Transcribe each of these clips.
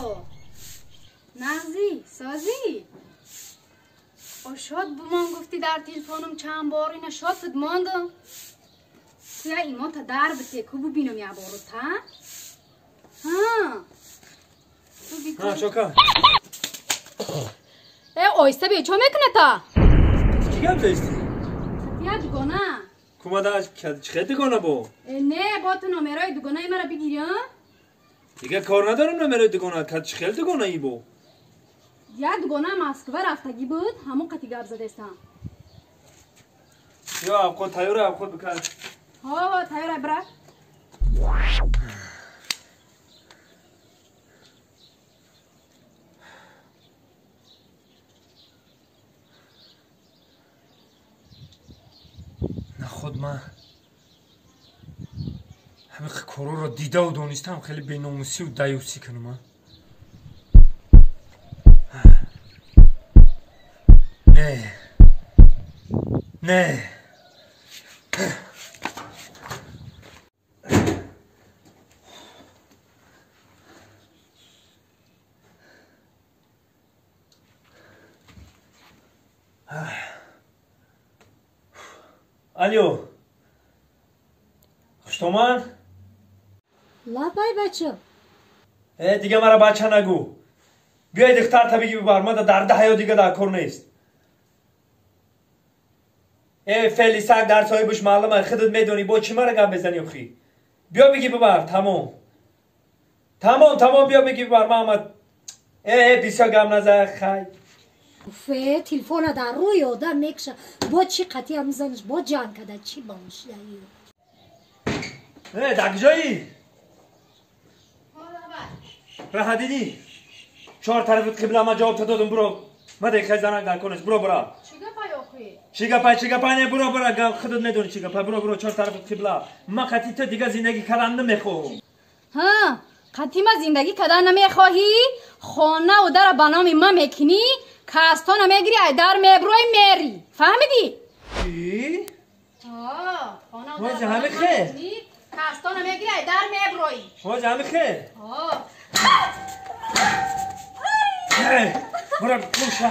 Алло. Нағзи, созӣ? Шод бумон гуфтӣ дар телефонум чанд бор ина шод шуд мондам. Ту я имон та дар бите ку бубинам я бору та? Ҳа. Ҳа, чока. Э, оҳиста бечо мекуна та? Чӣ гап заисти? Я дугона. Кумада чӣ дугона бо? Э, не, бо ту номерои дугонаи мара бигирӣ, а? Дига кор надорам номерои дугона, чӣ хел дугонаи бо? Я дугона Москва рафтагӣ буд, ҳамон қати гап задестам. Ё, авқот тайёра, авқот бикар. Ҳо, тайёра, бира. Наход ман ҳамин корҳоро дидаву донистам хеле беномусию даюсӣ кунам, а? Не. Не. Алло. Хуштоман? Лабай бача. Э, дига мара бача нагӯ. Биёй духтарта бигӣ бибар, мада дарда ҳаё дига дар кор нест. Э, феъли саг дар соҳибаш маълума, худат медонӣ, бо чӣ мара гап мезанӣ охӣ? Биё бигӣ бибар, тамом. Тамом, тамом, биё бигӣ бибар, Муҳаммад. Э, э, бисёр гап наза, хай. Фе, телефона дар рӯи одам мекша. Бо чӣ қатъия мизаниш, бо ҷанг када, чӣ бомш даи? Э, дар куҷоӣ? Раҳа дидӣ? Чор тарафи қибла ма ҷавоб додам, буро. Ма дақиқаи занак дар кор нест, буро, бура. Чӣ гапай охӣ? Чӣ гапай, чӣ гапай, не, буро, бура, худат медонӣ чӣ гапай, буро, буро, чор тарафи қибла. Ма қатъи ту дига зиндагӣ кардан намехоҳам. Ҳа, қатъи ма зиндагӣ кардан намехоҳӣ? Хонаву дара ба номи ма мекунӣ? Кастона мегирӣ, ай дар меброи мери. Фаҳмидӣ? Чӣ? Ҳа, хонаву Ҳоҷи, дара ба ҳами номи ма хел? мекунӣ, кастона мегирӣ, ай дар меброи. Ҳоҷи, ҳами хел? Ҳа. Э, бура, гумша.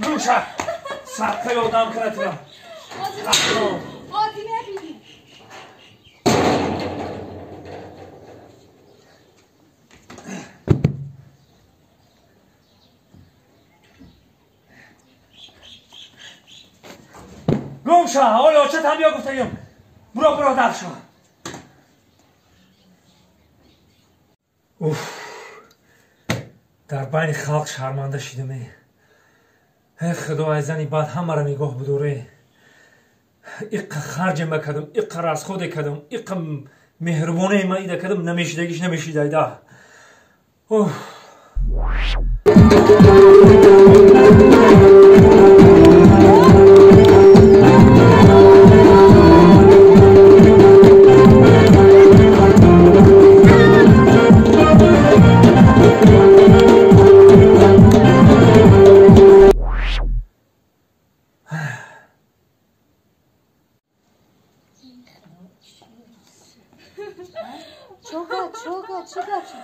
Гумша. Садқаи одам кунад тура. Ҳозир мебинӣ. Гумша, ҳоло очат ҳам биё гуфтагим. Буро, буро, дар шо. Уф. Дар байни халқ шарманда шидаме. Э, худо, ай зани бад ҳамаро нигоҳ будоре. Иққа харҷе макардам, иққа расходе кардам, иққа меҳрубоние ма ида кардам, намешидагиш намешидайда. Уф. Чока, чока, чӣ гап шуд?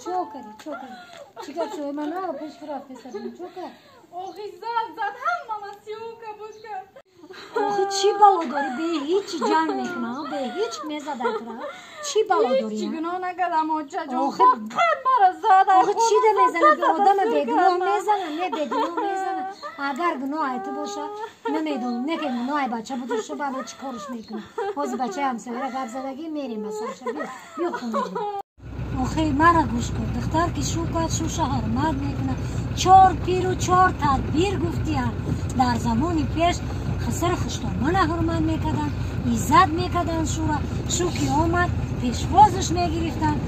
Чокари, чокари. Чӣ гап шуд? Ман ага пеш рафтесам, чока. Охи зад, зад, ҳама ман сиёка буд кард. Охи чӣ бало дорӣ? Бе ҳеҷ ҷанг мекуна, бе ҳеҷ мезада тура. Чӣ бало дорӣ? Ҳеҷ гуноҳ накардам, очаҷон. Охи Фақат мара зад. Охи чӣ да мезана? Одама бегуноҳ мезана, не бегуноҳ мезана. Агар гуноҳ ту боша, намедонам, не ки гуноҳи бача буд, шу баъд чӣ корш мекунӣ? Ҳозир бачаи ҳамсояра гап задагӣ мерем ба сарша. Биё, биё хона. Охи мара гӯш кун, духтар ки шу кард, шуша ҳурмат мекунад. Чор пиру чор тадбир гуфтиянд. Дар замони пеш хиср хуштомана ҳурмат мекарданд, иззат мекарданд шура. Шу ки омад, пешвозаш мегирифтанд,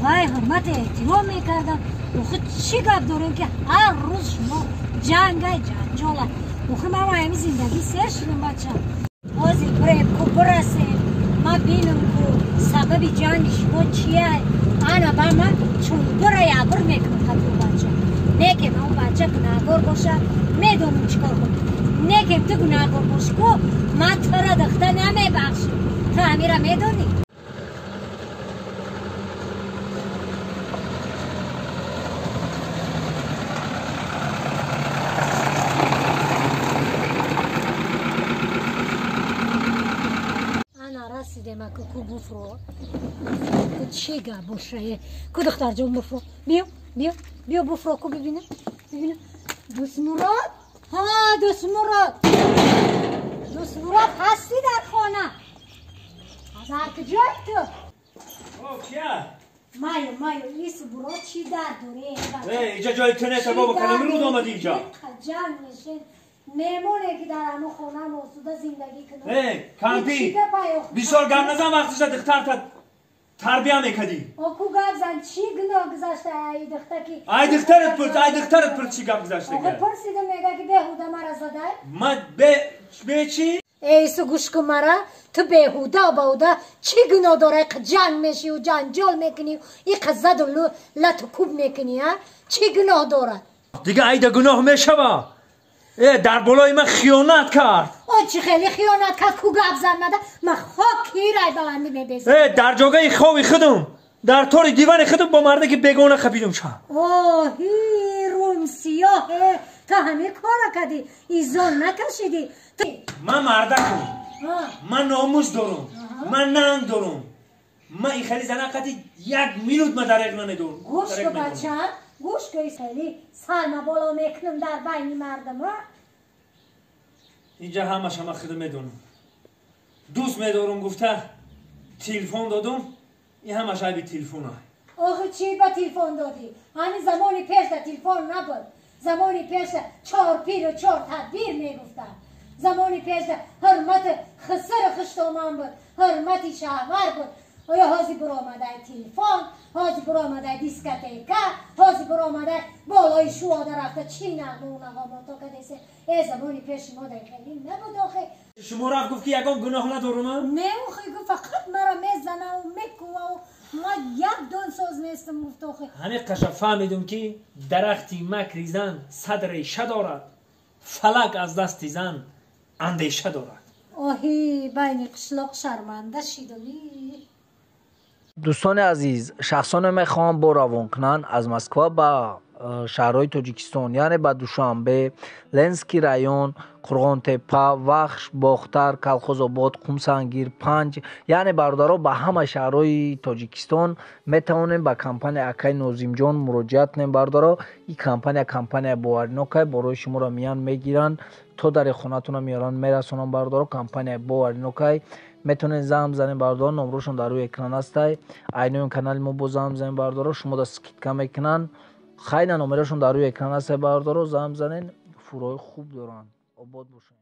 вай ҳурмату эҳтиром мекарданд. Охи чӣ гап дорем ки ҳар рӯз шумо ҷангай ҷанҷола? Охи ман ҳами зиндагӣ сер шудам, бача. Ҳозир бирем ку бирасем, ман бинам ку сабаби ҷанги шумо чия. Ана ба ман чун бира ябр мекунам қатъи бача. Не ки ман бача гунаҳгор боша, медонам чӣ кор кунам. Не ки ту гунаҳгор бошӣ ку, ман тура духта намебахшам. Ту ҳамира медонӣ? буфро. Чӣ гап боша? Ку духтарҷон буфро. Биё, биё, биё буфро ку бибинам. Бибинам. Дӯстмурод? Ҳа, Дӯстмурод. Дӯстмурод ҳастӣ дар хона? Дар куҷои ту? О, кия? Майо, майо, ис бурод чӣ дар дорӣ? Э, иҷа ҷои ту нест, бобо, кадоми руд омадӣ иҷа? Ҷанг мешин. Меҳмоне ки дар ҳамон хона осуда зиндагӣ кунад. Э, кампи, бисёр гап назан, вақтиша духтарта тарбия мекардӣ. Оку гап зан, чӣ гуноҳ гузашта ай духта ки? Ай духтарат пурс, ай духтарат пурс чӣ гап гузашта? Охе пурсидам, мега ки беҳуда мара задай. Ма бе бе чӣ? Эйсу гӯш кун мара, ту беҳуда баҳуда чӣ гуноҳ дорай ҷанг мешиву ҷанҷол мекунӣ, иқа заду лату куб мекунӣ, а? Чӣ гуноҳ дорад? Дига айда гуноҳ мешава. Э, дар болои ман хиёнат кард. О, чӣ хеле хиёнат кард? Ку гап зан мада, ман хок ҳирай баландӣ мебезам. Э, дар ҷогаи хови худум, дар тори дивани худум бо мардаки бегона хапидум ша. О, ҳирум сиёҳ, э, ту ҳамин кора кардӣ, изон накашидӣ. Ман мардакум, ман номус дорум, ман нанг дорум. Ман ин хели зана қати як минут ма дареғ намедорум. Гӯш кун бача, гӯш кун, хели сарма боло мекунам дар байни мардум, а? Инҷа ҳамаша ман худам медонам. Дӯст медорум гуфта телефон додум, ин ҳамаш айби телефона. Охи чӣ ба телефон додӣ? Ҳамин замони пешда телефон набуд. Замони пешда чор пиру чор тадбир мегуфтанд. Замони пешда ҳурмати хисиру хуштоман буд, ҳурмати шаҳвар буд. Оё ҳозир буромадай телефон, ҳозир буромадай дискотека, ҳозир буромадай болои шуода рафта чӣ нағму нағомото кадесе. Э, замони пеши мо дар хеле набуд охе. Шумо рафт гуфт ки ягон гуноҳ надорум? Не, охе гуфт фақат мара мезанаву мекуваву ма як дон соз нестам гуфт охе. Ҳамин қаша фаҳмидум ки дарахти макри зан сад реша дорад, фалак аз дасти зан андеша дорад. Оҳи, байни қишлоқ шарманда шидам. Дӯстони азиз, шахсоне мехоҳанд бо равон кунанд аз Москва ба шаҳрҳои Тоҷикистон, яъне ба Душанбе, Ленский район, Қурғонтепа, Вахш, Бохтар, Калхозобод, Қумсангир, Панҷ, яъне бародаро ба ҳама шаҳрҳои Тоҷикистон метавонем ба компания акай Нозимҷон муроҷиат кунем. Бародаро, ин компания компания боваринокай, борои шуморо миян мегиранд, то дари хонатона меоранд, мерасонанд. Бародаро, компания боваринокай, метавонед занг бизанед. Бародаро, номрошон дар рӯи экран ҳастай. Айнои канали мо бо занг бизанед бародаро, шумо да скидка мекунанд. Хайна номерошон дар рӯи экран ҳастай бародаро, занг бизанед, фурҳои хуб доранд. Обод бошед.